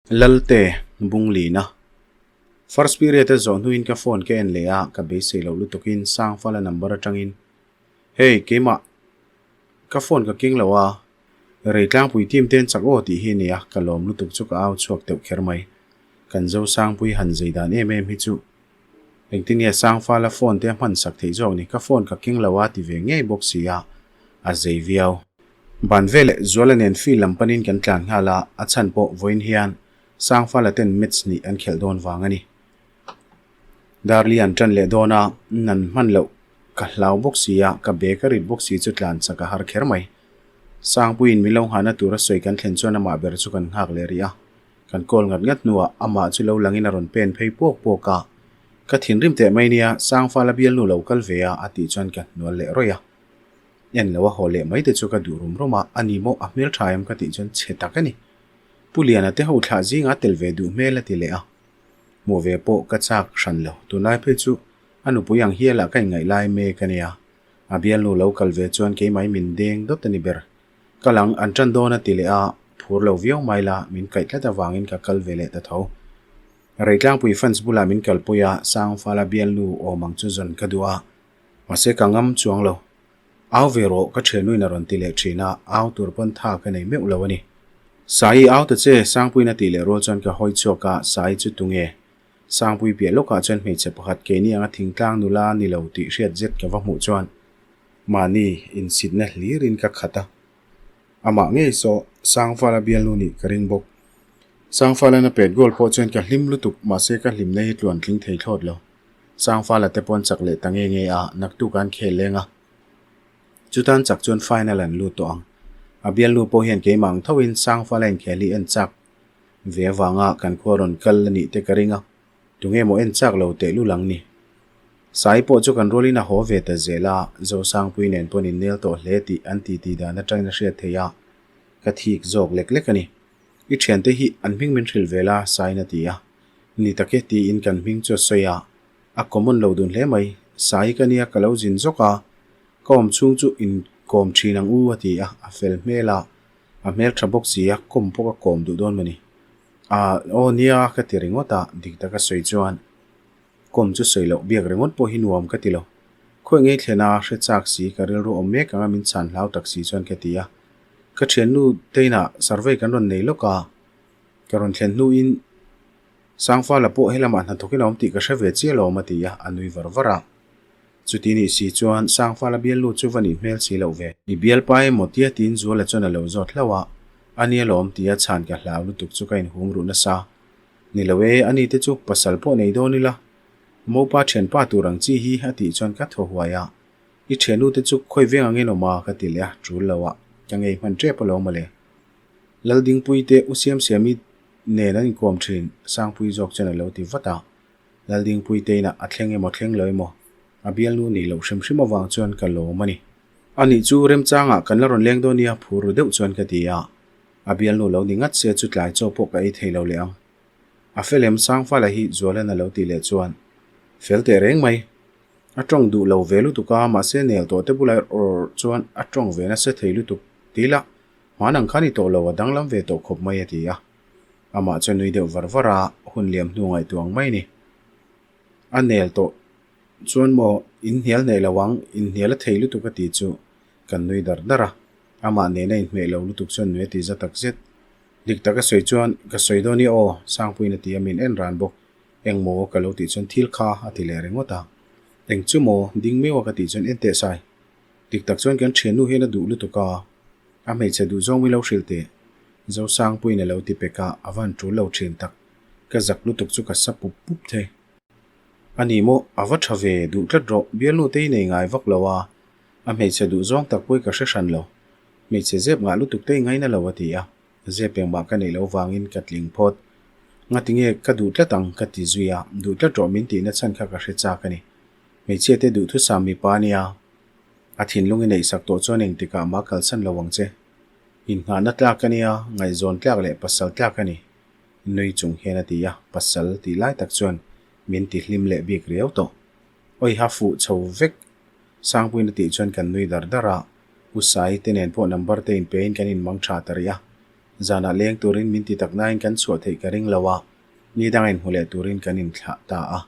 Lalte, Bunglina. First period a zawh hnuin ka phone ka en leh a, ka beisei loh lutukin Sangfala number atangin, Hey, keimah, ka phone ka keng lo a, rei tlangpui team te an chak aw tih hi a ni a, ka lawm lutuk chu ka au chhuak deuh kher mai. Kan Zosangpui han zei dan em em hi chu engtin nge Sangfala phone te a hman sak theih zawk ni, ka phone ka keng lo a ti ve ngei bawk si a, a zei viau. Ban veleh Zuala nen field lam panin kan tlan nghal a, a chhan pawh vawiin hian Sangfala ten match hnih an khelh dawn vang a ni. Darli an tan leh dawn a, nan hman loh ka hlau bawk si a, ka bag a rit bawk si chu tlan chak a har kher mai. Sangpuiin min lo nghahna tura sawi kan thlen chuan amah ber chu kan nghak leh rih a, kan call ngat ngat hnuah amah chu lo langin a rawn pen phei puak puak a, Ka thinrim teh mai nia, Sangfala bialnu lo kal ve a a tih chuan ka hnual leh rawih a. En lo a haw leh mai te chu ka duh rum rum a, a ni maw a hmel tha em ka tih chuan chhe tak a ni. Pu Liana te ho thlah zinga tel ve duh hmel a ti leh a. Hmuh ve pawh ka chak hran lo, tunlai phei chu a nupui ang hialah ka inngaih lai mek a nia. A bialnu lo kal ve chuan keimah min deng dawt a ni ber. Kal ang, an tan dawn a ti leh a, phur lo viau mai la, min kaih tlat avangin ka kal ve leh ta tho. Reitlangpui fans bulah min kalpui a, Sangfala bialnu awm ang chu zawn ka duh a, Mahse ka ngam chuang lo. Au ve rawh, ka thiannuin a rawn ti leh thin a, au tur pawn tha ka nei meuh lo a ni. Sai, au ta che, Sangpuiin a tih leh rual chuan ka hawi chhuak a, Sai chu tunge? Sangpui piah lawkah chuan hmeichhe pakhat keini anga thingtlang nula ni lo tih hriat zet ka va hmuh chuan mahni insitna hlirin ka khat a. Amah ngei saw Sangfala bialnu nih ka ring bawk. Sangfala'n a pet goal pawh chuan ka hlim lutuk, mahse ka hlimna hi tluan tling thei thlawt lo. Sangfala te pawh an chak leh ta nge nge a, naktuk an khel leng a. Chutan chak chuan final an lut tawh ang. A bialnu pawh hian keimah ang thoin Sangfala inkhel hi en chak ve avanga kan khua rawn kal a nih te ka ring a, tunge maw en chak lo teh lul ang ni. Sai pawh chu kan rualin a haw ve ta zel a, Zosangpui nen pawn innel tawh hle tih an titi dan atangin a hriat theih a, ka thik zawk lek lek a ni. I thiante hi an hming min hrilh ve la, Saiin a ti a. Ni tak e tiin kan hming chu a sawi a, a common lo dun hle mai. Sai ka nia ka lo zin zawk a, ka awm chhung chu inkawm thin ang u a ti a, a fel hmel a, a hmel tha bawk si a, kawm pawh ka kawm duh dawn mawni. Aah aw nia ka ti ringawt a, dik taka sawi chuan kawm chu sawi loh biak ringawt pawh hi nuam ka ti lo. Khawi ngei thlen a, hre chak si ka rilru awm mek anga min chhan hlau tak si chuan ka ti a. Ka thiannu teinah survey kan rawn nei lawk a, Ka rawn thlen hnuin Sangfala pawh helamah hnathawkin a awm tih ka hre ve chiah lo awm a ti a, a nui var var a. Chuti nih si chuan Sangfala bialnu chu va nih hmel si loh ve. I bialpa emaw tia tiin Zuala chuan a lo zawt hlauh a, a nia lawm tia chhan ka hlau lutuk chu ka inhum ruh nasa. Ni lo e, ani te chu pasal pawh nei dawn ila. Mopa thianpa tur ang chi hi a tih chuan ka thaw huai a. I thiannu te chu khawi veng angin awm a ka ti leh a, tul lo a, ka ngei hman tep alawm mawle. Laldingpui te u Siamsiami nen an inkawm thin, Sangpui zawk chuan a lo ti vat a. Laldingpui te inah a thleng emaw thleng lo emaw a bialnu nih loh hrim hrim avang chuan ka lawm a ni. Anih chu remchangah kan la rawn leng dawn nia phur ru deuh chuan ka ti a. A bialnu lo ni ngat se chu tlai chaw pawh ka ei thei lo leh ang. A fel em Sangfala hi Zualan a lo tih leh chuan fel teh reng mai. A tawng duh lo ve lutuk a, mahse nel tawh te bulah erawh chuan a tawng ve nasa thei lutuk ti ila Hman ang kha ni tawh lo, a danglam ve tawh khawp mai a ti a. Amah chuan nui deuh var var a, hun liam hnu ngaihtuah ang mai a ni. A nel tawh chuan maw inhnial hnaih lo ang, inhnial a thei lutuk a ti chu kan nui dar dar a. Amah nena inhmeh lo lutuk chuan nui a ti za tak zet. Dik taka sawi chuan ka sawi dawn i aw, Sangpuiin a ti a, min en ran bawk. Eng maw ka lo tih chuan thil kha a ti leh ringawt a. Eng chu maw ding meuh a ka tih chuan en teh sai. Dik tak chuan kan thiannu hian a duh lutuk a. A hmeichhe duh zawng mi lo hrilh teh. Zosangpuiin a lo ti pek a, a van tul lo thin tak. Ka zak lutuk chu ka sa pup pup thei. A ni maw, a va tha ve, duh tlat rawh, bialnu te i nei ngai vak lo a. A hmeichhe duh zawng tak pawh i ka hre hran lo. Hmeichhe zep ngah lutuk te i ngaina lo a ti a, zep engmah ka neih loh vangin ka tling phawt. Ngatinge ka duh tlat ang ka ti zui a, duh tlat rawh min tihna chhan kha ka hre chak a ni. Hmeichhia te duhthusam mipa a nia. A thinlung i neihsak tawh chuan engtikah mah kalsan lo ang che. Inngahna tlak a nia, ngaihzawn tlak leh pasal tlak a ni, nui chung hian a ti a, pasal tih lai tak chuan min ti hlim leh bik riau tawh. Awiha fuh chho vek Sangpuiin a tih chuan kan nui dar dar a, U Sai te nen pawh number te inpein kan inmang tha ta rih a. Zanah leng turin min ti tak nain kan chhuah theih ka ring lo a, ni danga inhmu leh turin kan inthlah ta a.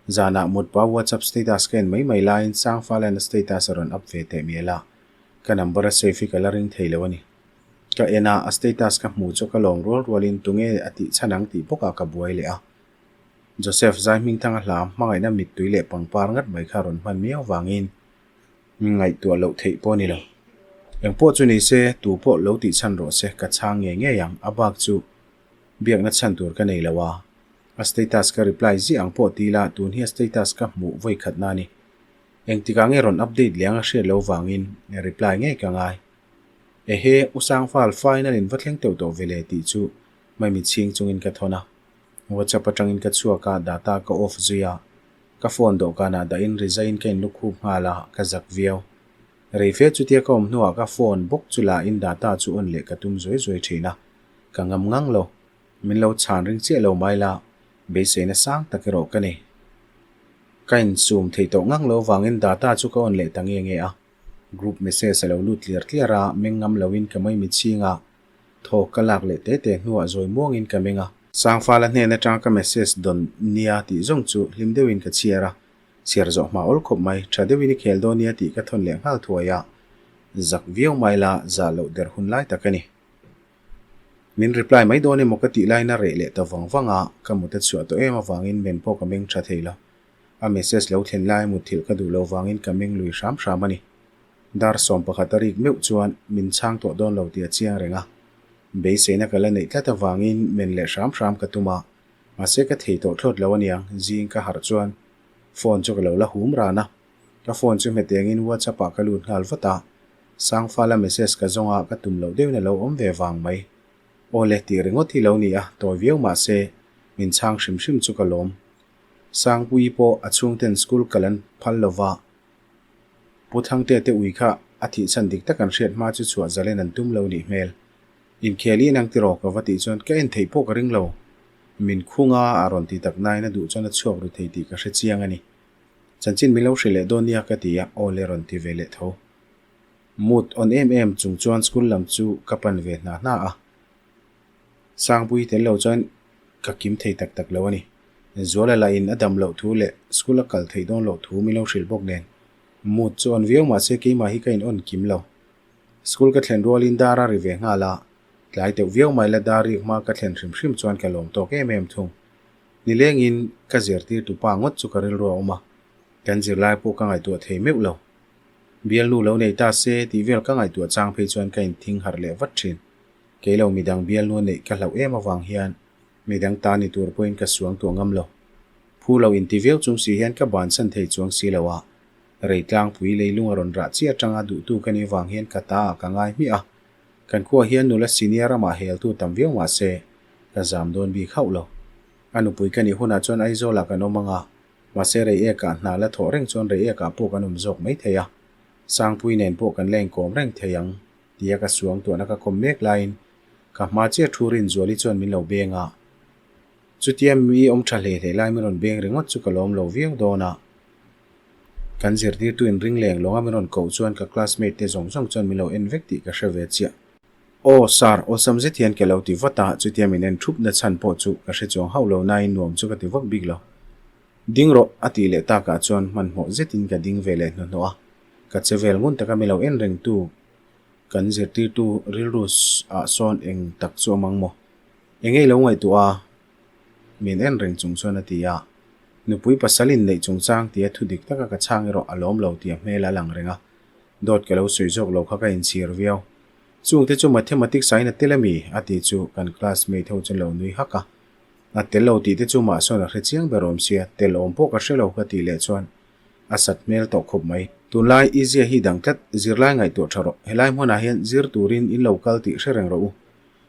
Zanah mutpa WhatsApp status ka en mai mai laiin Sangfala'n a status a rawn up ve teh mial a, ka number a save hi ka la ring thei lo a ni. Ka en a, a status ka hmu chu ka lawm rual rualin tunge a tih chhan ang tih bawkah ka buai leh a. Joseph Zaihmingthanga hla hmangaihna mittui leh pangpar ngat mai kha rawn hman miau vangin ngaihtuah loh theih pawh a ni lo. Engpawh chu ni se, tu pawh lo tih chhan rawh se, ka chhang ngei ngei ang, a bak chu biakna chhan tur ka nei lo a. A status ka reply ziah ang pawh ti ila, tun hi a status ka hmuh vawi khatna a ni. Engtikah nge rawn update leh ang a hriat loh vangin reply ngei ka ngai. Ehe, U Sangfal, final in va thleng teuh tawh ve le tih chu Maimi chhing chungin ka thawn a. WhatsApp atangin ka chhuak a, data ka off zui a. Ka phone dawhkanah dahin rizaiin ka inlukhup nghal a, ka zak viau. Rei fe chutia ka awm hnuah ka phone bawk chu la in data chu on leh ka tum zuai zuai thin a, ka ngam ngang lo. Min lo chhan ring chiah lo mai la, beiseina sang tak erawh ka nei. Ka insum thei tawh ngang lo vangin data chu ka on leh ta nge nge a. Group message a lo lut tliar tliar a, meng ngam loin ka maimi chhing a. Thawk ka lak leh te te hnuah zawi muangin ka meng a. Sangfala hnen atanga ka message dawn nia tih zawng chu hlim deuhin ka chhiar a, chhiar zawh hma awl khawp mai, tha deuhin i khel dawn nia tih ka thawn leh nghal thuai a, zak viau mai la zah loh der hun lai tak a ni. Min reply mai dawn emaw ka tih lain a reh leh ta vang vang a, ka mut a chhuah tawh em avangin men pawh ka meng tha thei lo. A message lo thlen lai mutthilh ka duh lo vangin ka meng lui hram hram a ni. Dar 11 a rik meuh chuan min chhang tawh dawn lo tih a chiang reng a. Beiseina ka la neih tlat avangin men leh hram hram ka tum a, mahse ka thei tawh thlawt lo aniang, zing ka harh chuan phone chu ka lo la hum ran a. Ka phone chu hmetengin WhatsApp ah ka lut nghal vat a, Sangfala message ka zawng a, ka tum loh deuhin a lo awm ve vang mai. Aw le tih ringawt hi lo ni a, tawi viau mahse min chhang hrim hrim chu ka lawm. Sangpuii pawh a chhungten school kal an phal lova, Pu Thangtea te ui kha a thih chhan dik tak an hriat hma chu chhuah zalen an tum lo nih hmel. Inkhel i inang tiraw ka va tih chuan ka en theih pawh ka ring lo. Min khung a, a rawn ti tak nain a duh chuan a chhuak ru thei tih ka hre chiang a ni. Chanchin min lo hrilh leh dawn nia ka ti a, aw le rawn ti ve leh tho. Mood on em em chung chuan school lam chu ka pan ve hna hna a. Sangpui tel lo chuan ka kim thei tak tak lo a ni. Zuala lah in a dam loh thu leh school a kal theih dawn loh thu min lo hrilh bawk nen. Mood chu on viau mahse keimah hi ka in on kim lo. School ka thlen rualin dar a ri ve nghal a, tlai deuh viau mai la dar rik hma ka thlen hrim hrim chuan ka lawm tawk em em thung. Nilengin ka zirtirtu pa ngawt chu ka rilru a awm a, kan zirlai pawh ka ngaihtuah thei meuh lo. Bialnu lo nei ta se tih vel ka ngaihtuah chang phei chuan ka inthing harh leh vat thin. Kei lo midang bialnu neih ka hlauh em avang hian midang ta ni tur pawhin ka suang tuah ngam lo. Phu lo inti viau chung si hian ka bansan thei chuang si lo a, rei tlangpui leilung a rawn rah chiah atanga duhtu ka nih vang hian ka ta ah ka ngai hmiah a. Kan khuaah hian nula senior ramah heltu tam viau mah se ka zam dawn bik hauh lo. A nupui ka nih hunah chuan Aizawlah kan awm ang a, mahse rei ekah hna la thawh reng chuan rei ekah pawh kan awm zawk mai thei a, Sangpui nen pawh kan la inkawm reng thei ang. Tia ka suang tuahna ka kawm mek laiin ka hma chiah thu Rinzuali chuan min lo beng a. Chutia mi awm tha hle hle lai min rawn beng ringawt chu ka lawm lo viau dawn a. Kan zirtirtu in ring leng lawnga min rawn koh chuan ka classmate te zawng zawng chuan min lo en vek tih ka hre ve chiah. Aw sir, awlsam zet hian ka lo ti vat a, chutia min en thup na chhan pawh chu ka hre chuang hauh lo nain nuam chu ka ti vak bik lo. Ding rawh, a tih leh takah chuan hmanhmawh zetin ka ding ve leh hnuhnawh a. Ka che vel ngun taka min lo en rengtu kan zirtirtu rilru ah sawn eng tak chu a mang maw? Eng ei lo ngaihtuah a? Min en reng chung chuan a ti a. Nupui pasal in neih chungchang tia thu dik taka ka chhang erawh a lawm lo tia hmel a lang reng a. Dawt ka lo sawi zawk lo kha ka inchhir viau. Chungte chu mathematics ah in a tel a mi? a ti chu kan classmate ho chuan lo nui hak a. A tel lo tih te chu mah sawn a hre chiang ber awm sia, tel awm pawh ka hre lo ka tih leh chuan a sat hmel tawh khawp mai. Tunlai i zia hi dang tlat, zirlai ngaihtuah tha rawh. Helai hmunah hian zir turin in lo kal tih hre reng rawh u.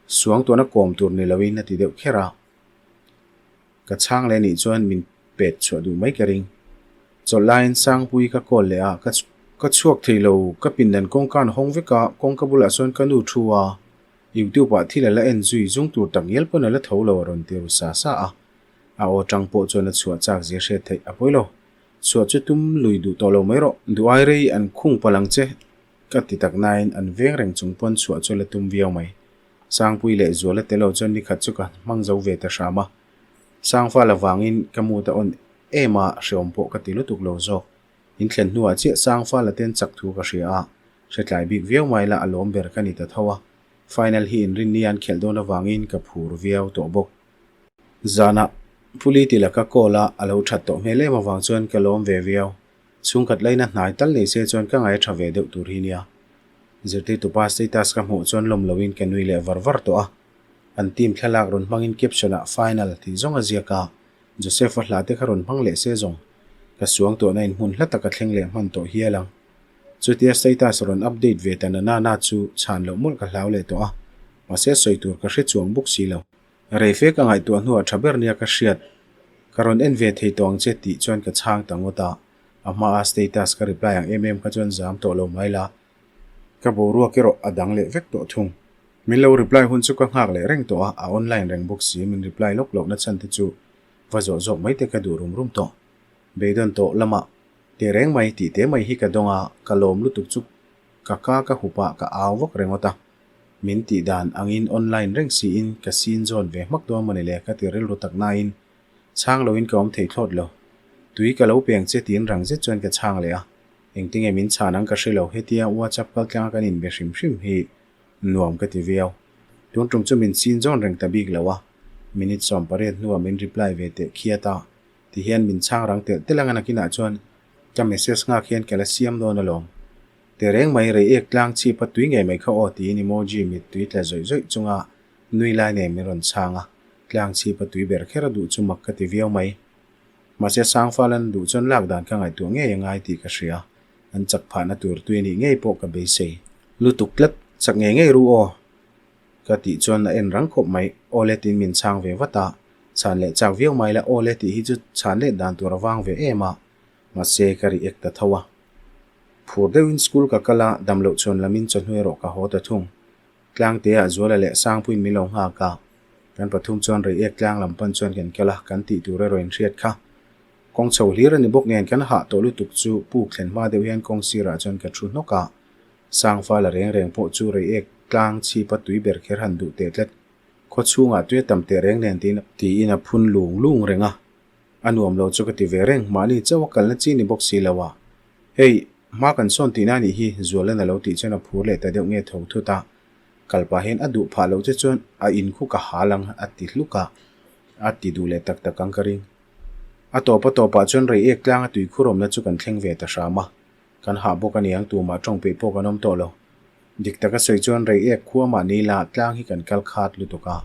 Suang tuahna kawm tur ni loin a ti deuh kher a. Ka chhang leh nih chuan min pet chhuah duh mai ka ring. Chawlh laiin Sangpui ka call leh a, ka ka chhuak thei lo, ka pindan kawngka an hawng vek a, kawngka bulah sawn ka nu thu a, YouTube ah thil a la en zui zung tur tak ngial pawn a la tho lo a rawn ti ru sa sa a. A aw tang pawh chuan a chhuah chak zia hriat theih a pawi lo. Chhuah chu tum lui duh tawh lo mai rawh. Duai rei an khung palh ang che ka ti tak nain an veng reng chung pawn chhuah chu la tum viau mai. Sangpui leh Zuala te lo chuan nikhat chu ka hmang zo ve ta hram a. Sangfal avangin ka mood a on em a, hreawm pawh ka ti lutuk lo zawk. In thlen hnuah chiah Sangfala ten chak thu ka hria a, hretlai bik viau mai la a lawm ber ka ni ta tho a. Final hi inrinni an khelh dawn avangin ka phur viau tawh bawk. Zanah Puli ti laka call a a lo that tawh hmel em avang chuan ka lawm ve viau. Chhungkhat laina hnai tal nei se chuan ka ngai tha ve deuh tur hi nia. Zirtirtupa status ka hmuh chuan lawm loin ka nui leh var var tawh a. An team thlalak rawn hmangin caption ah final tih zawng a ziak a, Joseph-a hla te kha rawn hmang leh se zawng. Ka suang tuahna in hmun hla tak a thleng leh hman tawh hial ang. Chutia status rawn update ve ta na na na chu chhan loh mawlh ka hlau leh tawh a, mahse sawi tur ka hre chuang bawk si lo. Rei fe ka ngaihtuah hnuah tha ber nia ka hriat. Ka rawn en ve thei tawh ang che tih chuan ka chhang ta ngawt a, a hmaa status ka reply ang em em kha chuan zam tawh lo mai la. Ka boruak erawh a dang leh vek tawh thung. Min lo reply hun chu ka nghak leh reng tawh a, a online reng bawk si, min reply lawk lohna chhan te chu va zawh zawk mai te ka duh rum rum tawh. Beidawn tawh lamah teh reng mai tih te mai hi ka dawng a, ka lawm lutuk chu ka ka ka hup a, ka au vak ringawt a. Min tih dan angin online reng siin ka sin zawn ve hmak dawn mawni le ka ti rilru tak nain chhang loin ka awm thei thlawt lo. Tui ka lo peng che tiin rang zet chuan ka chhang leh a, engtinge min chhan ang ka hre lo hetia WhatsApp kaltlanga kan inbe hrim hrim hi nuam ka ti viau. Tun tum chu min sin zawn reng ta bik lo a, minute 18 hnuah min reply ve teh khiat a, tihian min chhang rang telh telh anga nakinah chuan ka message nghak hian ka la siam dawn alawm. Tehreng mai rei ek tlang chhip a tui ngei mai kha aw tiin emoji mit tui tla zawih zawih chunga nui lai nen min rawn chhang a, tlang chhip a tui ber kher a duh chu mak ka ti viau mai. Mahse Sangfalan duh chuan lak dan ka ngaihtuah ngei a ngai tih ka hria, an chak phahna tur tui anih ngei pawh ka beisei. Lutuk tlat, chak ngei ngei ru aw ka tih chuan a en rang khawp mai, aw le tiin min chhang ve vat a, chhan leh chak viau mai la aw le tih hi chu chhan let dan tur a vang ve em a, mahse ka react ta tho a. Phur deuhin school ka kal a, dam loh chuan lamin chawhnu erawh ka haw ta thung. Tlangteah Zuala leh Sangpuiin min lo nghak a, kan pathum chuan Reiek tlang lam pan chuan kan kal a, kan tih tur erawh in hriat kha. Kawng chho hlir a ni bawk nen kan hah tawh lutuk chu puk thlen hma deuh hian kawng sirah chuan ka thu hnawk a, Sangfala reng reng pawh chu Reiek tlang chhipa tui ber kher han duh teh tlat. Khaw chhungah tui a tam teh reng nen tiin tiin a phun lung lung reng a. A nuam lo chu ka ti ve reng, mahni chauh a kalna chi ni bawk si lo a. Hei, hma kan sawn tihna anih hi, Zualan a lo tih chuan a phur leh ta deuh nge tho thut a. Kal pahin a duh phah loh che chuan a in khu ka hal ang a ti hluk a, a ti duh leh tak tak ang ka ring. A tawp a tawpah chuan rei ek tlang a tui khurawmna chu kan thleng ve ta hram a. Kan hah bawk a niang tumah tawng peih pawh kan awm tawh lo. Dik taka sawi chuan rei ek khua mahni la tlang hi kan kal khat lutuk a,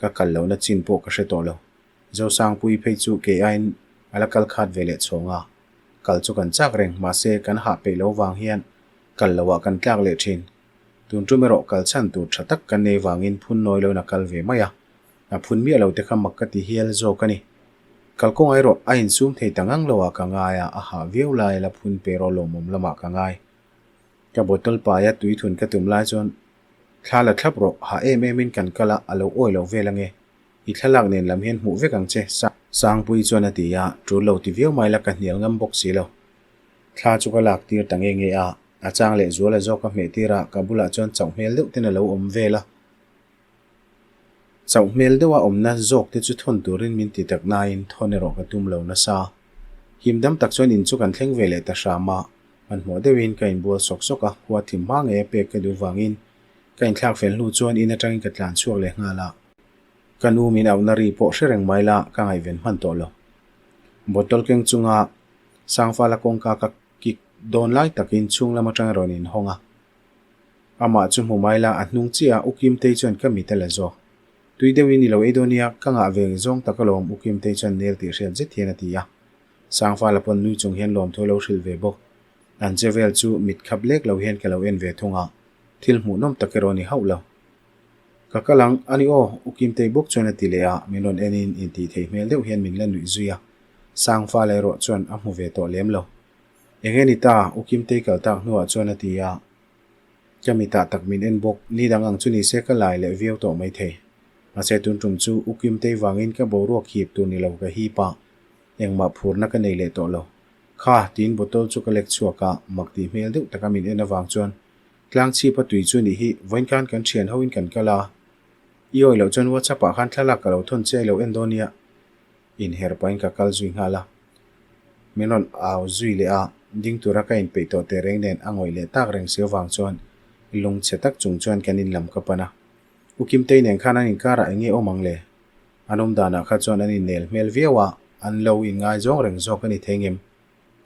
ka kal lohna chin pawh ka hre tawh lo. Zosangpui phei chu kei aiin a la kal khat ve leh chhawng a, kal chu kan chak reng, mahse kan hah peih lo vang hian kal loh ah kan tlak leh thin. Tun tum erawh kal chhan tur tha tak kan nei vangin phun nawi loin a kal ve mai a, a phun miah lo te kha mak ka ti hial zawk a ni. Kalkawngah erawh a insum thei ta ngang lo ah ka ngai a, a hah viau lai la phun pe erawh lawmawm lamah ka ngai. Ka bottle paia tui thun ka tum lai chuan thla la thlap rawh, hah em em in kan kal a, a lo awi lo vel ange. I thlalak nen lam hian hmuh vek ang che, Sangpui chuan a ti a, tul lo ti viau mai la ka hnial ngam bawk si lo. Thla chu ka lak tir ta nge nge a, a chang leh zuala zawk ka hmeh tir a, ka bulah chuan chauh hmel deuh ten a lo awm vel a. Chauh hmel deuha awmna zawk te chu thawn turin min ti tak nain thawn erawh ka tum lo nasa. Him dam tak chuan in chu kan thleng ve leh ta hram a, hmanhmawh deuhin ka inbual sawk sawk a, khua thim hma ngei a pek ka duh vangin ka inthlak fel hnu chuan in atangin ka tlan chhuak leh nghal a. Ka nu min auhna ri pawh hre reng mai la ka ngaihven hman tawh lo. Bottle keng chunga Sangfala kawngka ka kik dawn lai takin chhung lam atang rawn inhawng a. Amah chu hmu mai la a hnung chiah a U Kimtei chuan ka mit a la zawk. Tui deuhin i lo ei dawn nia, ka ngah ve zawng tak alawm U Kimtei chuan nel tih hriat zet hian a ti a. Sangfala pawn nui chung hian lawmthu a lo hrilh ve bawk. An che vel chu mit khap lek lo hian ka lo en ve thung a, thil hmuhnawm tak erawh a ni hauh lo. Ka kal ang, a ni aw, U Kimtei bawk chuan a ti leh a, min rawn enin intih theih hmel deuh hian min la nuih zui a, Sangfala erawh chuan a hmu ve tawh lem lo. Eng nge ni ta, U Kimtei kal tak hnuah chuan a ti a, ka mitah tak min en bawk, ni dang ang chu ni se ka lai leh viau tawh maithei. Mahse tun tum chu U Kimtei vangin ka boruak hip tur ni lo ka hip a, engmah phurna ka nei leh tawh lo. Kha, tiin bottle chu ka lek chhuak a, mak tih hmel deuh taka min en avang chuan Tlangchhipa tui chu nih hi, vawiin khan kan thian hoin kan kal a. I awih loh chuan WhatsApp ah khan thlalak ka lo thawn che a i lo en dawn nia. Inher pahin ka kal zui nghal a. Min rawn au zui leh a, ding tura ka inpeih tawh teh reng nen a ngawih leh tak reng si avang chuan lungchhe tak chung chuan kan in lam ka pan a. U Kimtei nen khan an inkarah eng nge awm ang le? An awm danah kha chuan an innel hmel viau a, an lo inngaizawng reng zawk a ni thei ngem?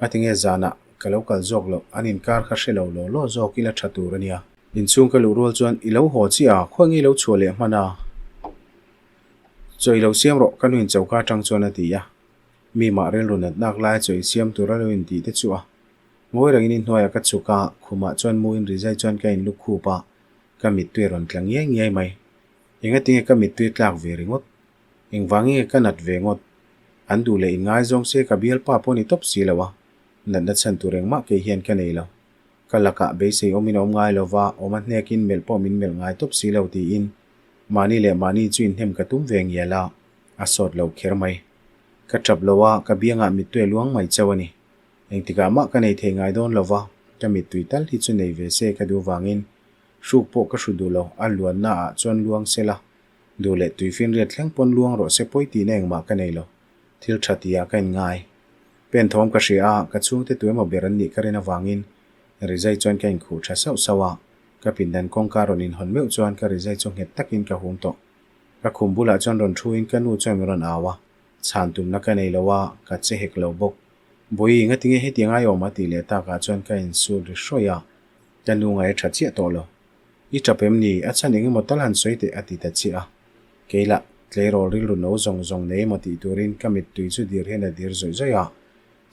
A ti nge zanah ka lo kal zawk loh, an inkar kha hre lo law law zawk ila tha tur a nia. Inchhung ka luh rual chuan i lo haw chiah a, khawi nge i lo chhuah leh hman a? Chaw i lo siam rawh, ka nuin choka atang chuan a ti a. Mi mah rilru nat nak laia chaw i siam tur a lo intih te chu a. Ngawi rengin inhnuaiah ka chhuk a, khumah chuan mu in rizai chuan ka inlu khup a, ka mittui a rawn tla ngiai ngiai mai. Engatinge ka mittui tlak ve ringawt? Engvangin nge ka nat ve ngawt? An duh leh inngaizawng se ka bialpa pawh ni tawp si lo a, natna chhan tur engmah kei hian ka nei lo. Ka lakah beisei awmin a awm ngai lo va, awm a hnekin melh pawh min melh ngai tawp si lo tiin mahni leh mahni chu inhnem ka tum ve ngial a, a sawt lo kher mai. Ka tap lo a, ka biangah mittui a luang mai chauh a ni. Engtikah mah ka nei thei ngai dawn lo va, ka mittui tal hi chu nei ve se ka duh vangin hruk pawh ka hru duh lo, a luanna ah chuan luang se la, duh leh tuifinriat thleng pawn luang rawh se pawi tihna engmah ka nei lo, thil tha tihah ka inngai. Pen thawm ka hria a, ka chhungte tu emaw ber an nih ka rin avangin rizai chuan ka inkhuh tha sauh sauh a, ka pindan kawngka rawn inhawn meuh chuan ka rizai chu nghet takin ka hum tawh. Ka khum bulah chuan rawn thuin ka nu chuan min rawn au a, chhan tumna ka nei lo a, ka che hek lo bawk. Bawihi, ngatinge hetiang ai awm a tih leh takah chuan ka insut ri hrawih a, ka nu ngai a tha chiah tawh lo. I tap em ni? A chhan eng emaw tal han sawi teh a ti ta chiah a. Kei lah, tleirawl rilru no zawng zawng nei emaw tih turin ka mittui chu dir hian a dir zawih zawih a.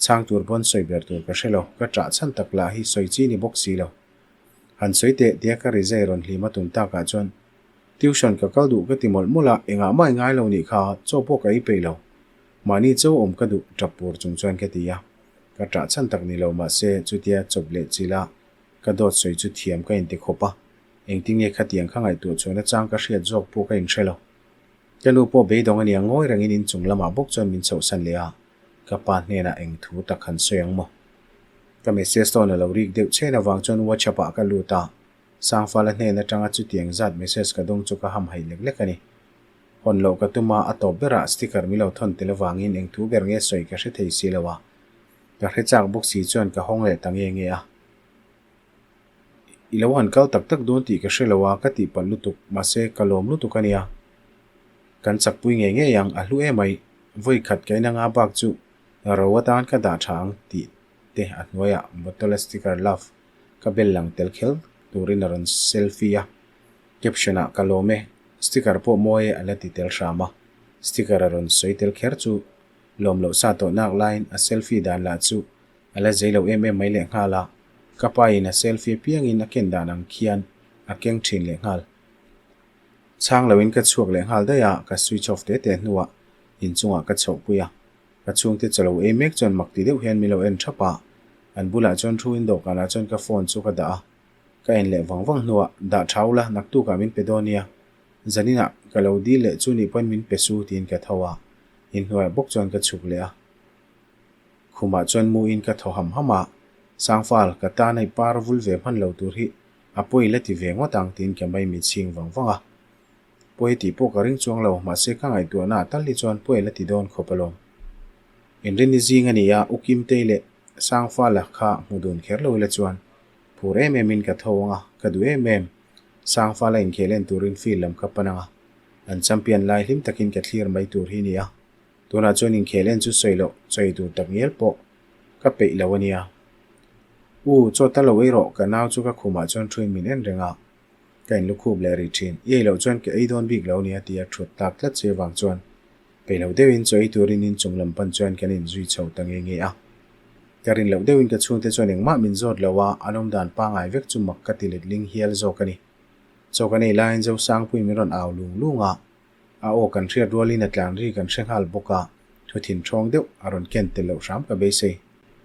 Chhang tur pawn sawi ber tur ka hre lo, ka ṭah chhan tak lah hi sawi chi ni bawk si lo. Han sawi teh tia ka rizai rawn hlim a tum takah chuan Tuition ka kal duh ka ti mawlh mawlh a, engah mah i ngai lo nih kha, chaw pawh ka ei peih lo. Mahni chaw awm ka duh ṭap pur chung chuan ka ti a. Ka ṭah chhan tak ni lo mahse chutia chawp leh chila Ka dawt sawi chu thiam ka inti khawp a, engtin nge khatiang kha ngaihtuah chuan a chang ka hriat zawk pawh ka inhre lo. Ka nu pawh beidawng a nia ngawi rengin inchung lamah bawk chuan min chhohsan leh a, ka pa hnenah eng thu tak han sawi ang maw? Ka message tone a lo rik deuh chhen avang chuan WhatsApp ah ka lut a, Sangfala hnen atanga chutiang zat message ka dawng chu ka hamhaih lek lek a ni. Hawn loh ka tum a, a tawp berah sticker min lo thawn tel avangin eng thu ber nge sawi ka hre thei si lo a, ka hre chak bawk si chuan ka hawng leh ta nge nge a. I lo han kal tak tak dawn tih ka hre lo a, ka tih palh lutuk, mahse ka lawm lutuk a nia. Kan chakpui ngei ngei ang, a hlu emai, vawi khat ka in anga bak chu ro atan ka dah tha ang tih te a hnuaiah bottle a sticker love ka bel lang tel kher turin a rawn selfie a, caption ah ka lawm e, sticker pawh mawi e a la ti tel hram a, sticker a rawn sawi tel kher chu lawm loh sa tawh nak laiin a selfie dan lah chu A la zei lo em em mai leh nghal a, ka pa in a selfie apiangin a ken dan ang khian a keng thin leh nghal. Chhang lo in ka chhuak leh nghal daih a, ka switch off te te hnuah inchungah ka chhoh pui a, ka chhungte chaw lo ei mek chuan mak ti deuh hian min lo en thap a, an bulah chuan thu in dawhkanah chuan ka phone chu ka dah a, ka en leh vang vang hnuah dah tha ula naktukah min pe dawn nia, zaninah ka lo dil leh chu nih pawn min pe su tiin ka tho a, inhnuaiah bawk chuan ka chhuk leh a. Khumah chuan mu in ka thaw ham ham a, Sangfal, ka tan hei par vul ve hman lo tur hi a pawi la ti ve ngawt ang tiin ka mai mit chhing vang vang a. Pawi tih pawh ka ring chuang lo, mahse ka ngaihtuahna ah tal hi chuan pawi la ti dawn khawp alawm. Inrinni zing a ni a, U Kimtei leh Sangfala kha hmu dun kher lo ila chuan phur em em in ka tho ang a, ka duh em em. Sangfala inkhel en turin field lam ka pan ang a, an champion lai hlim takin ka thlir mai tur hi ni a. Tunah chuan inkhel en chu sawi loh chawi tur tak ngial pawh ka peih lo a nia. U, chaw ta lo ei rawh, ka nau chu ka khumah chuan thuin min en reng a, ka inlukhup leh rih thin. I ei loh chuan ka ei dawn bik lo a nia tia thut tak tlat che vang chuan peih loh deuhin chaw ei turin inchung lam pan chuan kan inzui chho ta nge nge a. Ka rin loh deuhin ka chhungte chuan engmah min zawt lo a, an awmdan pangngai vek chu mak ka ti letling hial zawk a ni. Chaw kan ei laiin Zosangpuii min rawn au lung lung a, A aw kan hriat rualin a tlan ri kan hre nghal bawk a, thu thin ṭhawng deuh a rawn ken tel loh hram ka beisei.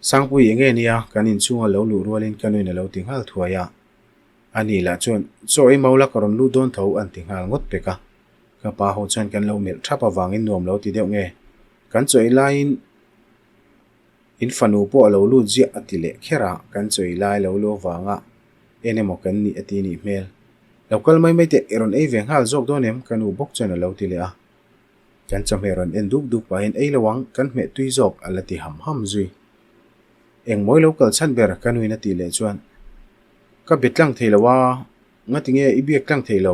Sangpui eng nge nia, kan inchhunga lo luh rualin ka nuin a lo ti nghal thuai a. A ni lah chuan, Chaw ei mau la ka rawn lut dawn tho an ti nghal ngawt pek a. Ka pa ho chuan kan lo melh ṭhap avangin nuam lo ti deuh nge. Kan chaw ei laiin in fanu pawh a lo lut ziah a ti leh kher a, kan chaw ei lai lo lu avanga en emaw kan nih a ti nih hmel. Lo kal mai mai teh, i rawn ei ve nghal zawk dawn em? Ka nu bawk chuan a lo ti leh a. Kan chawhmeh rawn en duk duk pahin ei lo ang, kan hmeh tui zawk a la ti ham ham zui. Engmawi lo kal chhan ber ka nuin a tih leh chuan, Ka be tlang thei lo a, ngati nge i biak tlang thei lo?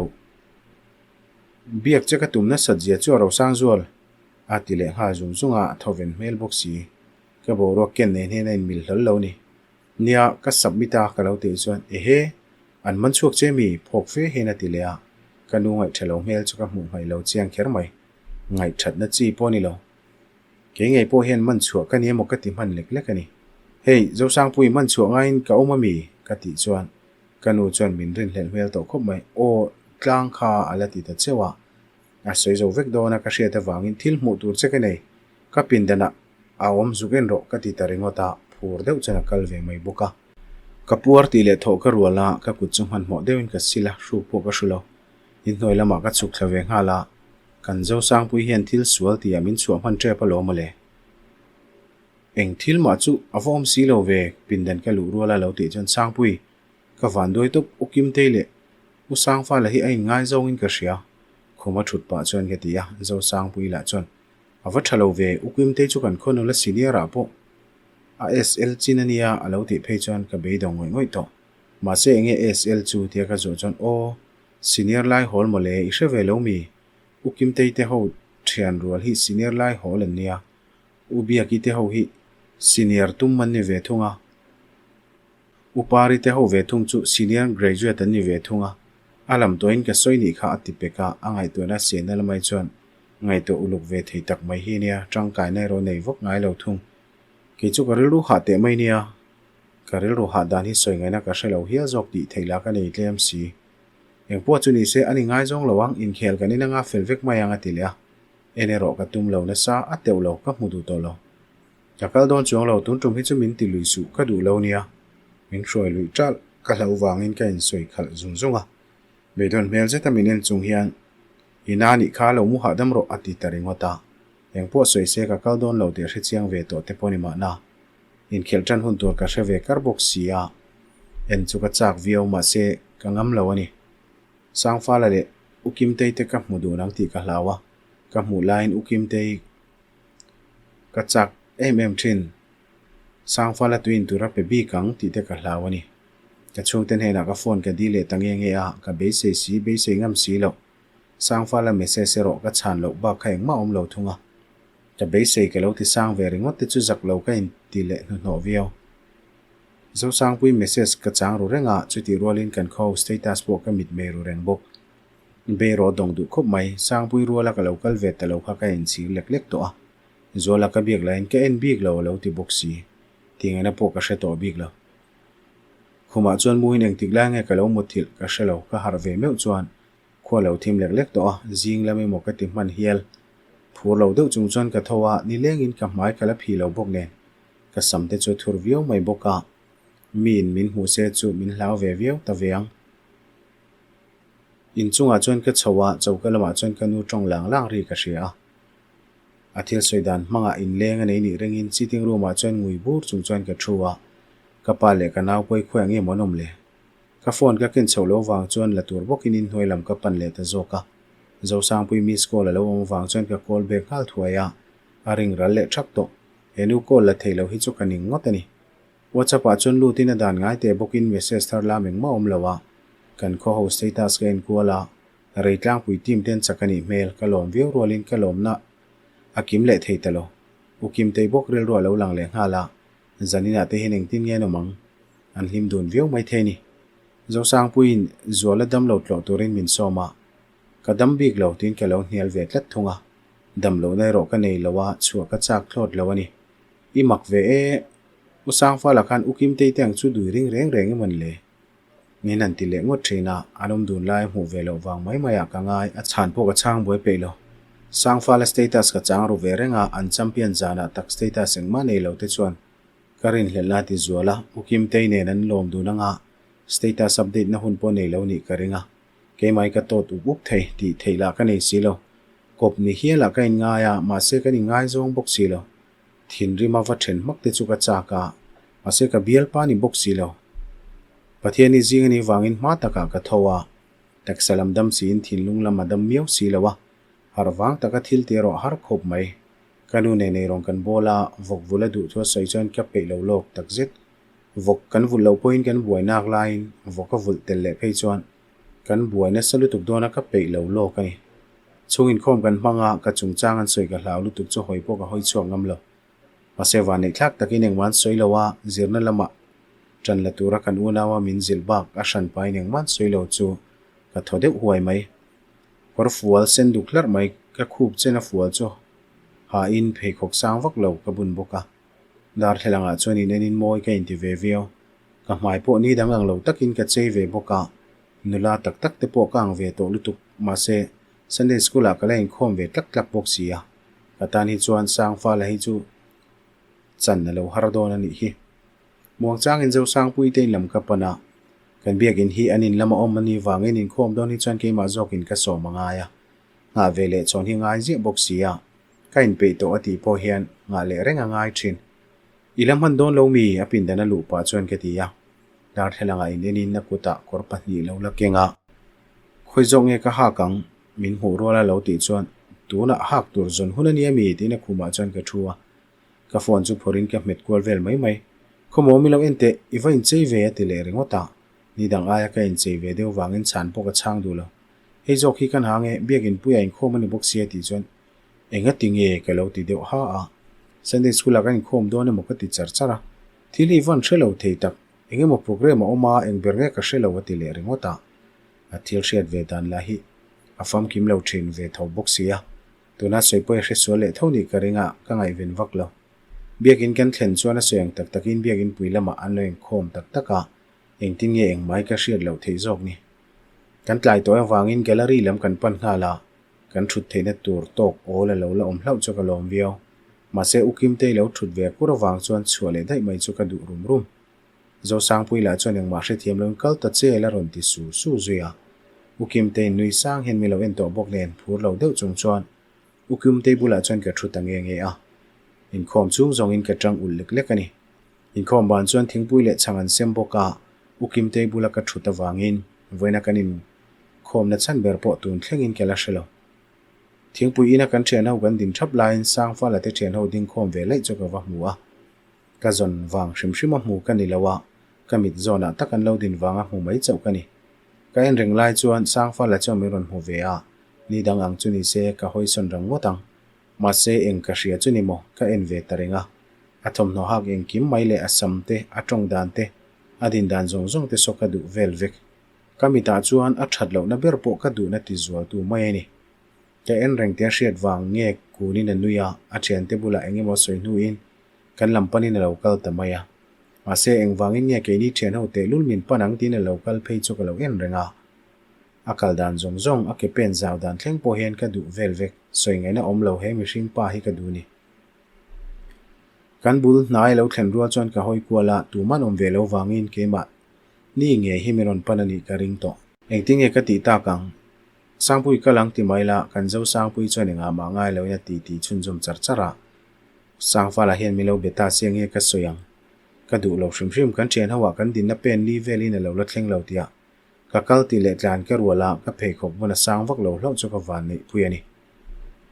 Biak che ka tum nasat zia chu a rosang zual a ti leh nghal zung zung a, a thawven hmel bawk si. Ka boruak ken nen hian a inmil hlawl lo ni. Nia, ka submit a ka lo tih chuan, Ehe, an man chhuak che mi? Phawk fe hian a ti leh a, ka nu ngaihtha lo hmel chu ka hmuh hmaih lo chiang kher mai. Ngaihthatna chi pawh a ni lo. Kei ngei pawh hian man chhuah ka ni emaw ka ti hman lek lek a ni. Hei, Zosangpui man chhuah ngaiin ka awm a mi? ka tih chuan ka nu chuan min rinhlelh hmel tawh khawp mai. Aw, tlang kha a la ti ta cheuh a. A sawi zo vek dawn a ka hriat avangin thil hmuh tur che ka nei. Ka pindanah a awm zuk en rawh ka ti ta ringawt a, phur deuh chuan a kal ve mai bawk a. Ka puar tih leh thawh ka rual a, ka kut chu hmanhmawh deuhin ka sil a, hruk pawh ka hru lo. Inhnuai lamah ka chhuk thla ve nghal a, kan Zosangpui hian thil sual tihah min chhuah hman tep alawm mawle. Eng thil mah chu a va awm si lo ve, pindan ka luh rual a lo tih chuan Sangpui, ka van duai tawp U Kimtei leh U Sangfala hi a inngaizawngin ka hria, khuma thut pah chuan ka ti a, Zosangpui lah chuan A va tha lo ve, U Kimtei chu kan khaw nula senior ah pawh a SL chin a nia a lo tih phei chuan ka beidawng ngawih ngawih tawh. Mahse enge SL chu tia ka zawh chuan aw, senior lai hawl mawle i hre ve lo mi? U Kimtei te ho thian rual hi senior lai hawl an nia, U Biaki te ho hi senior tum an ni ve thung a, U Pari te ho ve thung chu senior graduate an ni ve thung a, a lam tawhin ka sawi nih kha a ti pek a, a ngaihtuahna sianna lamai chuan ngaihtuah uluk ve thei tak mai hi nia, tangkaina erawh nei vak ngai lo thung. Kei chu ka rilru hah teh mai nia, ka rilru hah dan hi sawi ngaihna ka hre lo hial zawk tih theih lah ka nei tlem si. Engpawh chu ni se a ni ngaizawng lo ang, inkhel kan inanga fel vek mai ang a ti leh a, en erawh ka tum lo nasa, a teuh lo, ka hmu duh tawh lo. Ka kal dawn chuang lo, tun tum hi chu min ti lui suh, ka duh lo nia. Min hruai luih ṭalh, ka hlauh vangin ka insawi khalh zung zung a. Beidawn hmel zeta min en chung hian, I na nih kha lo mu hahdam rawh a ti ta ringawt a. Engpawh sawi se ka kal dawn lo tih a hre chiang ve tawh te pawh ni mahna. Inkhelh ṭan hun tur ka hre ve kar bawk si a. En chu ka chak viau mahse ka ngam lo a ni. Sangfala leh U Kimtei te ka hmu dun ang tih ka hlau a, ka hmuh laiin U Kimtei Ka chak em em thin. Sangfala tuin tur a pe bik ang tih te ka hlau a ni. Ka chhungte hnenah ka phone ka dil leh ta nge nge a, ka beisei si, beisei ngam si loh. Sangfala message erawh ka chhan loh bak kha engmah awm lo thung a. Ka beisei ka lo ti sang ve ringawt te chu zak lo ka inti leh hnuhnawh viau. Zosangpui message ka chang ru reng a, chutih rualin kan khaw status pawh ka mitmei ru reng bawk. Beirawh dawng duh khawp mai, Sangpui ruala ka lo kal ve ta lo kha ka inchhir lek lek tawh a. Zuala ka biak laiin ka en bik lo a lo ti bawk si. Tingaihna pawh ka hre tawh bik lo. Khumah chuan muin engtik lai nge ka lo muthilh ka hre lo, ka harh ve meuh chuan khua lo thim lek lek tawh a, zing lam emaw ka ti hman hial. Phur lo deuh chung chuan ka tho a, nilengin ka hmai ka la phi lo bawk nen ka sam te chu a thur viau mai bawk a, miin min hmuh se chu min hlau ve viau ta ve ang. Inchungah chuan ka chho a, choka lamah chuan ka nu tawng lang lang ri ka hria a. A thil sawi dan hmangah inleng a nei nih ringin sitting room ah chuan ngui bur chung chuan ka thu a, ka pa leh ka nau pawi khuai ang emaw an awm le? Ka phone ka ken chhoh loh vang chuan la tur bawkin inhnuai lam ka pan leh ta zawk a. Zosangpui miss call a lo awm vang chuan ka call back nghal thuai a, a ring ral leh thak tawh. He nu call la thei lo hi chu ka ning ngawt a ni. WhatsApp ah chuan lutin a dan ngai teh bawkin message thar lam engmah awm lo a, kan khaw ho status ka enkual a, rei tlangpui team ten chak a nih hmel, ka lawm viau rualin ka lawmna a kim leh thei ta lo. U Kimtei bawk rilru a lo lang leh nghal a, zaninah te hian engtin nge an awm ang? An hlim dun viau mai thei ni. Zosangpuiin Zuala damlo tlawh turin min sawm a, ka dam bik lo tiin ka lo hnial ve tlat thung a, damlohna erawh ka nei lo a, chhuah ka chak thlawt lo a ni. I mak ve e, U Sangfala khan U Kimtei te ang chu dui ring reng reng em an le? Min han ti leh ngawt thin a, an awm dun lai a hmuh ve loh vang mai mai ah ka ngai, a chhan pawh ka chhang buai peih lo. Sangfala status ka chang ru ve reng a, an champion zanah tak status engmah nei lo te chuan ka rinhlelh la ti zual a, U Kimtei nen an lawm dun anga status update na hun pawh nei lo nih ka ring a, keimah hi ka tawt up up thei tih theih lah ka nei si lo. Kawp ni hial ah ka inngai a, mahse kan inngaizawng bawk si lo. Thinrim a va then hmak te chu ka chak a, mahse ka bialpa ni bawk si lo. Pathian i zing a nih vangin hma takah ka tho a. Taksa lam dam siin thinlung lam a dam miau si lo a, harh vang taka thil ti erawh har khawp mai. Ka nu nen eirawng kan bawl a, vawk vul a duh thu a sawi chuan ka peih lo lawk tak zet. Vawk kan vulh loh pawhin kan buai nak laiin vawk a vulh tel leh phei chuan kan buai nasa lutuk dawn a ka peih lo lawk a ni. Chhung inkhawm kan hmang a, ka chungchang an sawi ka hlau lutuk chu hawi pawh ka hawi chhuak ngam lo. Mahse vanneih thlak takin engmah an sawi lo a, zirna lamah ṭan la tura kan unaua min zilh bak a hran pahin engmah an sawi lo chu ka thaw deuh huai mai. Kawr fual sen duk hlarh mai ka khup chen a fual chu hain pheikhawk sang vak lo ka bun bawk a. Darthlalangah chuan in enin mawi ka inti ve viau. Ka hmai pawh ni dang ang lo takin ka chei ve bawk a, nula tak tak te pawh ka ang ve tawh lutuk. Mahse, Sunday School ah ka la inkhawm ve tlak tlak bawk si a, ka tan hi chuan Sangfala hi chu chan a lo har dawn a nih hi. Muangchangin Zosangpui te in lam ka pan a, kan biakin hi an in lama awm a nih vangin inkhawm dawn hi chuan keimah zawkin ka sawm a ngai a, nghah ve leh chawn hi ngai ziah bawk si a. Ka inpeih tawh a tih pawh hian nghah leh reng a ngai thin. I la hman dawn lo mi? A pindan a luh pah chuan ka ti a. Darthlalangah in enin a kutah kawr pahnih lo la keng a. Khawi zawk nge ka hak ang? Min hmuh rual a lo tih chuan tunah hak tur zawn hun a nia mi? Tiin a khumah chuan ka thu a. Ka phone chu phawrhin ka hmet kual vel mai mai. Khawmaw mi lo en teh, i va inchei ve a ti leh ringawt a. Ni dang aia ka inchei ve deuh vangin chhan pawh ka chhang duh lo. Hei zawk hi kan hang e, biakin puia inkhawm a ni bawk sia tih chuan Engati nge ka lo ti deuh ha a, Sunday School ah kan inkhawm dawn emaw ka ti char char a, thil hi vawn hre lo thei tak, eng emaw program a awm a, eng ber nge ka hre lo a ti leh ringawt a, a thil hriat ve dan lah hi a famkim lo thin ve tho bawk si a, tuna sawi pawh i hre sual leh tho nih ka ring a, ka ngaihven vak lo. Biakin kan thlen chuan a sawi ang tak takin biakin pui lamah an lo inkhawm tak tak a, engtin nge engmai ka hriat loh theih zawk ni. Kan tlai tawh avangin gallery lam kan pan nghal a, Kan thut theihna tur tawk awl a lo la awm hlauh chu ka lawm viau. Mahse U Kimtei lo thut ve kur avang chuan chhuah leh daih mai chu ka duh rum rum. Zosangpui lah chuan engmah hrethiam loin kal ta che la rawn ti su su zui a. U Kimtei nui sang hian mi lo en tawh bawk nen phur lo deuh chung chuan U Kimtei bulah chuan ka thu ta nge nge a. Inkhawm chung zawngin ka tang ulh lek lek a ni. Inkhawm ban chuan thingpui leh chhang an sem bawk a, U Kimtei bula ka thut avangin vawiina kan inkhawmna chhan ber pawh tun thlengin ka la hre lo. Thingpui ina kan thian ho kan din thap laiin Sangfala te thian ho dingkhawm ve laih chu ka va hmu a, ka zawn vang hrim hrim a hmu ka ni lo a, ka mit zawnah tak an lo din vanga hmu mai chauh ka ni. Ka en reng lai chuan Sangfala chuan min rawn hmu ve a, ni dang ang chu ni se ka hawisawn rang ngawt ang. Mahse eng ka hria chu ni maw, ka en ve ta reng a. A thawmhnaw hak engkim mai leh a sam te, a tawng dan te, a din dan zawng zawng te saw ka duh vel vek. Ka mitah chuan a that lohna ber pawh ka duhna ti zualtu mai a ni. Ka en reng tia hriat vang nge kunin a nui a, a thiante bulah eng emaw sawi hnuin kan lam panin a lo kal ta mai a. Mahse engvangin nge keini thian ho tehlul min pan ang tiin a lo kal phei chu ka lo en reng a. A kal dan zawng zawng, a ke pen zau dan thleng pawh hian ka duh vel vek, sawi ngaihna awm lo he mihring pa hi ka duh ni. Kan bul hnai lo thlen rual chuan ka hawi kual a, tuman awm ve lo vangin keimah ni nge hi min rawn pan a nih ka ring tawh. Engtin nge ka tih tak ang? Sangpui kal ang ti mai la, kan zo Sangpui chuan engah mah ngai loin a ti tih chhunzawm char char a. Sangfala hian min lo be ta sia nge ka sawi ang? Ka duh lo hrim hrim, kan thian ho ah kan dinna pen li velin a lo la thleng lo tih ah Ka kal tih leh tlan ka rual a, ka pheikhawk hmun a sang vak lo hlauh chu ka van neih pui a ni.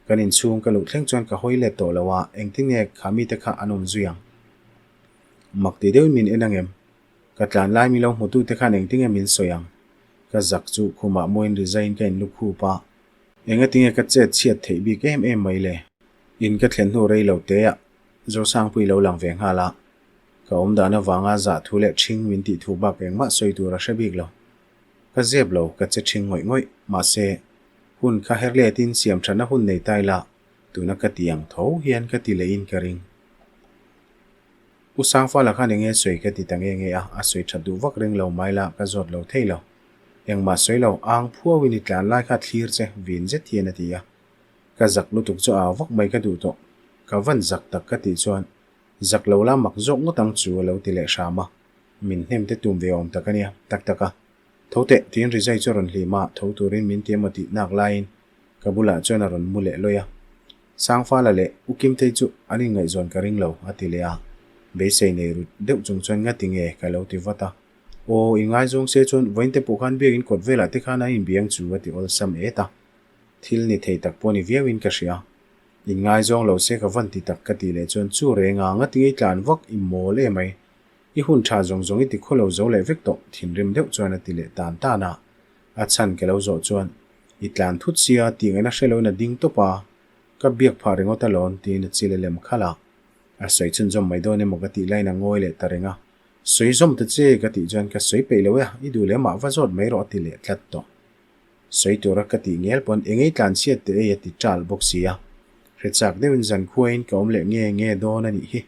Kan inchhung ka luh thleng chuan ka hawi let tawh lo a, engtin nge kha mite kha an awm zui ang? Mak ti deuhin min en angem? Ka tlan lai mi lo hmutute khan engtin nge min sawi ang? Ka zak chu khumah muin rizaiin ka inlu khup a, engatinge ka chet chhiat theih bik em em mai le? In ka thlen hnu rei lo teah Zosangpui lo lang ve nghal a, Ka awm dan avanga zah thu leh ṭhing min tih thu bak engmah sawi tur a hre bik lo. Ka zep lo, ka che ṭhing ngawih ngawih. Mahse, hun kha her letin siam ṭhatna hun nei ta ila, tuna ka ti ang tho hian ka ti lehin ka ring. U Sangfala khan enge sawi ka ti ta nge nge a, a sawi ṭhat duh vak ring lo mai la, ka zawt lo thei lo. Engmah sawi lo, ang phuauin i tlan lai kha thlir che, vin zet hian a ti a. Ka zak lutuk chu au vak mai ka duh tawh. Ka van zak tak ka tih chuan Zak lo la mak zawk ngawt ang chu a lo ti leh hram a, min hnem te tum ve awm tak a nia, tak tak a. Tho teh, tiin Rizai chu a rawn hlim a, tho turin min ti emaw tih nak laiin ka bulah chuan a rawn mu leh lawih a. Sangfala leh U Kimtei chu an inngaihzawn ka ring lo, a ti leh a. Beisei nei rut deuh chung chuan ngati nge ka lo ti vat a. Aw, inngaizawng se chuan vawiin te pawh khan biakin kawt velah te khan an inbiang chu a ti awlsam et a. Thil ni thei tak pawh ni viauin ka hria. Inngaizawng lo se ka van ti tak ka tih leh chuan chu reng a, ngati ngei tlan vak i mawl em mai. I hun tha zawng zawng i ti khaw lo zo leh vek tawh, thinrim deuh chuan a ti leh tan tan a. A chhan ka lo zawh chuan, I tlan thut sia tih ngaihna hre loin a ding tawp a, ka biak phah ringawt alawm tiin a chil a lem khalh a. A sawi chhunzawm mai dawn emaw ka tih laiin a ngawi leh ta reng a. Sawi zawm ta che ka tih chuan ka sawi peih lo e, i duh leh mah va zawt mai rawh a ti leh tlat tawh. Sawi tura ka tih ngel pawn engei tlanchhiat teh ei a ti ṭal bawk si a. Hre chak deuhin zan khuain ka awm leh nge nge dawn a nih hi.